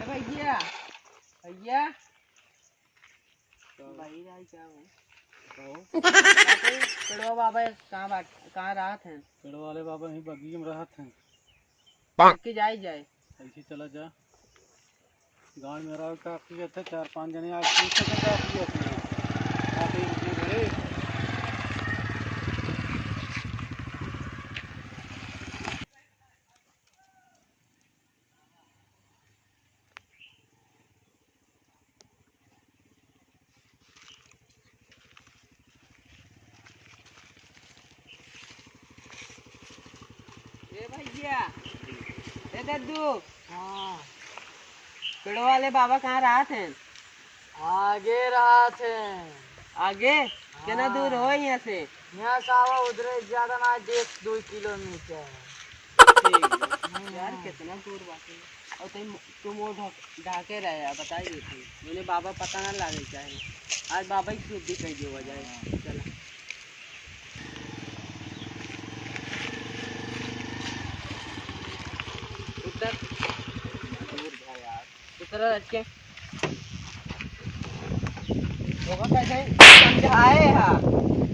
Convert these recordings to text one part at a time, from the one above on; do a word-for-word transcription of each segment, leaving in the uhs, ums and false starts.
भैया, भैया। का? भाई, भाई, क्या हो? का हो? पेड़वा बाबा कहाँ बात, कहाँ रहत हैं? पेड़वा वाले बाबा यहीं बगिया में रहत हैं। कि जाई जाए। ऐसे चला जा। गाँव में रहो, काफी अच्छा, चार पाँच जने आज पूछे तो काफी अच्छा है। काफी रुपये भरे। ए भैया, ए दद्दू। हाँ। पेड़वा वाले बाबा कहाँ रहत हैं? आगे रहत हैं। आगे? केतना दूर हो यहाँ से? यहाँ से आवा उधरे ज्यादा ना, डेढ़ दो किलोमीटर। ठीक बा। यार, केतना दूर बाटे। और तई मो-, तू मुँह ढक-, ढाके रहे, बताई देती। मैंने बाबा पता ना लागे चाहे। आज बाबा की शुद्धि कर दियो जाए। हाँ। चला। उतर। दूर जा यार। उतर रख के। ओका कैसे समझाए हा?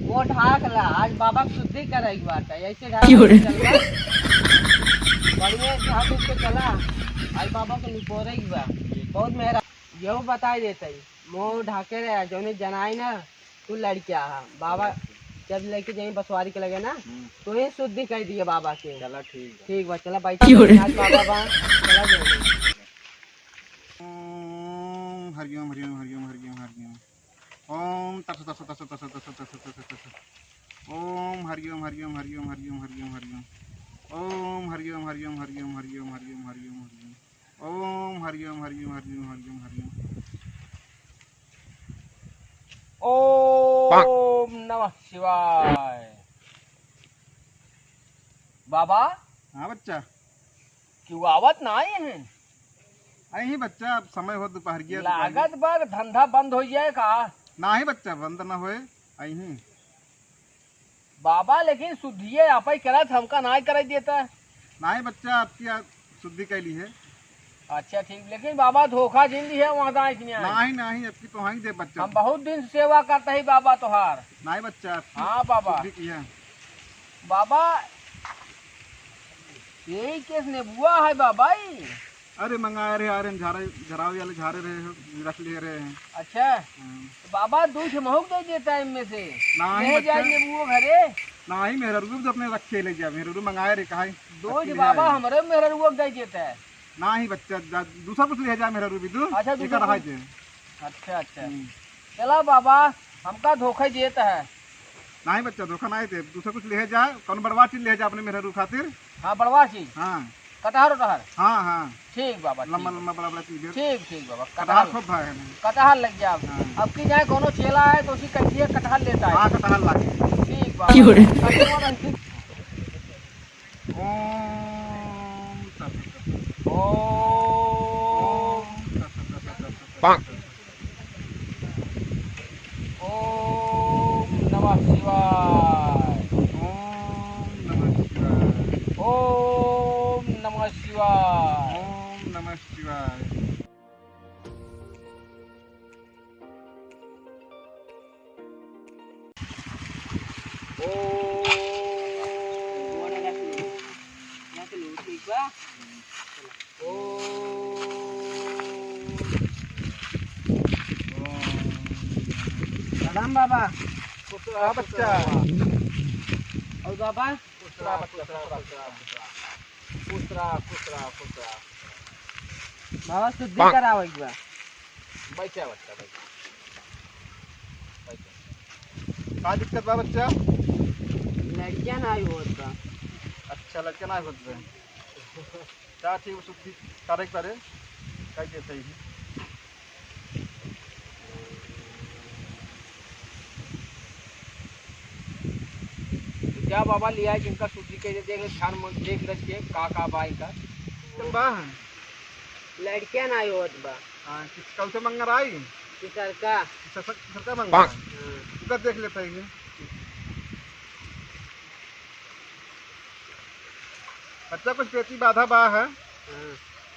वो ढाक ला, आज बाबा के शुद्धि करे के बात है, ऐसे ढाक क्यों रे? चल बा। बढ़िया ढाक के चला, आज बाबा को निपोरे के बा। बहुत मेहरा, यहू बताई देते ही, मुँह ढाके रहे, जौने जनाई ना, तू लड़किया हा, बाबा जब लेके जाई बसवारी के लगे ना, हम्म। तो ही शुद्धि कर दिए बाबा के। चला ठीक बा। ठीक बा, चला बैठ क्यों रे? आज बाबा बा, चला जाए। ओम हरिओम हरिओम हरिओम हरिओम हरिओम। ओम तस तस तस तस तस तस तस तस। ओम हरिओम हरिओम हरिओम हरिओम हरिओम हरिओम। ओम हरिओम हरिओम हरिओम हरिओम हरिओम हरिओम हरिओम। ओम हरिओम हरिओम हरिओम हरिओम हरिओम। ओम नमः शिवाय। बाबा। हाँ बच्चा। क्यों आवत ना आए हैं? अही बच्चा, अब समय हो दोपहर गया, लागत बा धंधा बंद हो जाए का? नाही बच्चा, बंद ना होए, अही। बाबा, लेकिन शुद्धिये आपै करत, हमका नाय करे देता। नाही बच्चा, आपकी आज शुद्धि कैली है। अच्छा ठीक, लेकिन बाबा धोखा जिन दी है वहाँ दाई के न्याय। नाही, नाही, आपकी तो वहीं दे बच्चा। हम बहुत दिन से सेवा करता ही बाबा तोहार। नाही बच्चा, आपकी हाँ बाबा। शुद्धि की है। बाबा, यही केस नेबुआ है बाबा ई। अरे मंगाए रहे, आ रहे झारे, झरावे वाले झारे रहे हो, रख लिए रहे हैं। अच्छा। हाँ। तो बाबा, दो ठे महूक दे देता है इनमें से। नाही ले बच्चा। जाए नेबुओ घरे। नाही, मेहररुओ तो अपने रखे ले जा, मेहररू मंगाए रहे, कहा है, दो रख ठे ले बाबा, आए। हमरे मेहररुओ दे देता है। नाही बच्चा, जा, दूसरा कुछ ले जा, मेहररू भी दू, अच्छा, एक दूसरा रहा कुछ। जे। अच्छा, अच्छा। हम्म। चला बाबा, हमका धोखा देता है। नाही बच्चा, धोखा नाही दे, दूसरा कुछ ले जा, कौन बड़वा चीज ले जा अपने मेहररू खातिर। हाँ, बड़वा चीज। हाँ। कटहर उटहर? हाँ, हाँ। ठीक बाबा, लम्बा, ठीक। लम्बा, बड़ा, बड़ा चीज है। ठीक, ठीक बाबा, कटहर कटहर। खूब भाई है। कटहर लग जाए। हाँ। अब की जाए कोनो चेला है तो उसी कहिए कटहर लेता है। हाँ, कटहर लागे। ठीक बाबा। क्यों रे? कटहर। ओम तत्सत। ओम ओम तत्सत। ओम नमः शिवाय। ओम नमः शिवाय। ओम नमः शिवाय। ओम नमः शिवाय। ओम। यहाँ से लो, ठीक बा? ओम। प्रणाम बाबा। खुश रहा, खुश रहा। और बाबा? खुश रहा, खुश रहा, खुश रहा, खुश रहा। खुश रहा, खुश रहा, खुश रहा। बाबा, शुद्धि करावे के बा। बैठा, बैठा, बैठा। बैठा। का दिक्कत बा बच्चा? लड़किया ना आई होत बा। अच्छा, लड़किया ना आई होत बा। का ठीक, शुद्धि करे के पड़े, कह देते ही। जा बाबा, लिया जिनका शुद्धि कइले, देख, छान मन देख रच के का का बा इनका। कौन बा? लड़किया ना होत बा। हाँ, किस, कल से मंगर आई? किसरका। किसरका, किसरका मंगर? हाँ। इधर देख लेता है ये। बच्चा, कुछ पेटी बाधा बा है। हाँ।